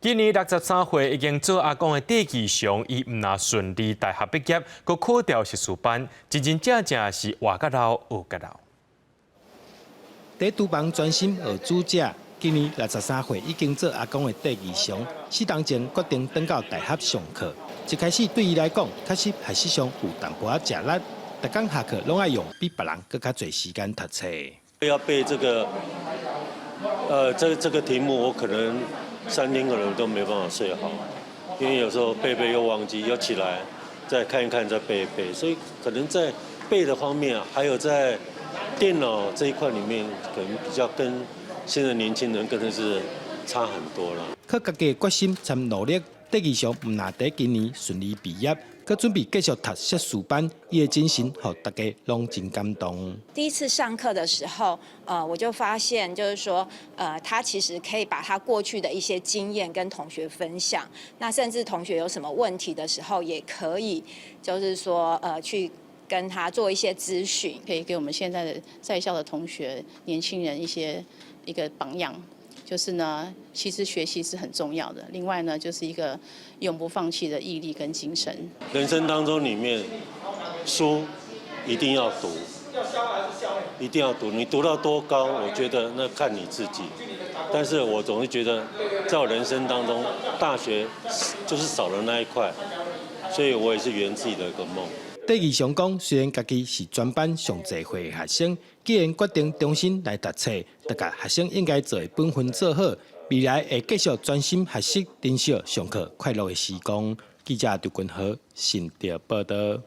今年63歲已經做阿公的戴義祥，伊毋但順利大學畢業，閣考著碩士班，真真正正是活甲老，學甲老。佇廚房專心學煮食。今年63歲已經做阿公的戴義祥，4冬前決定轉到大學上課。一開始對伊來講，確實學習上有淡薄仔食力，逐工下課攏愛用比別人閣較濟時間讀冊。要背這個，這個題目，我可能3天可能都沒辦法睡好，因為有時候背背又忘記，又起來再看一看，再背一背，所以可能在背的方面，還有在電腦這一塊裡面，可能比較跟現在年輕人可能是差很多啦。靠家己的決心參努力，戴義祥毋但佇今年順利畢業，閣準備繼續讀碩士班。伊的精神，予大家攏真感動。第一次上課的時候，我就發現，就是說，他其實可以把他過去的一些經驗跟同學分享。那甚至同學有什麼問題的時候，也可以，就是說，去跟他做一些諮詢，可以給我們現在的在校的同學、年輕人一個榜樣。就是呢，其實學習是很重要的。另外呢，就是一個永不放棄的毅力跟精神。人生當中裡面，書一定要讀，一定要讀。你讀到多高，我覺得那看你自己。但是我總是覺得，在我人生當中，大學就是少了那一塊，所以我也是圓自己的一個夢。戴義祥講，雖然家己是全班上濟歲的學生，既然決定重新來讀冊，就共學生應該做的本分做好，未來會繼續專心學習，珍惜上課快樂的時光。記者劉君豪，新竹報導。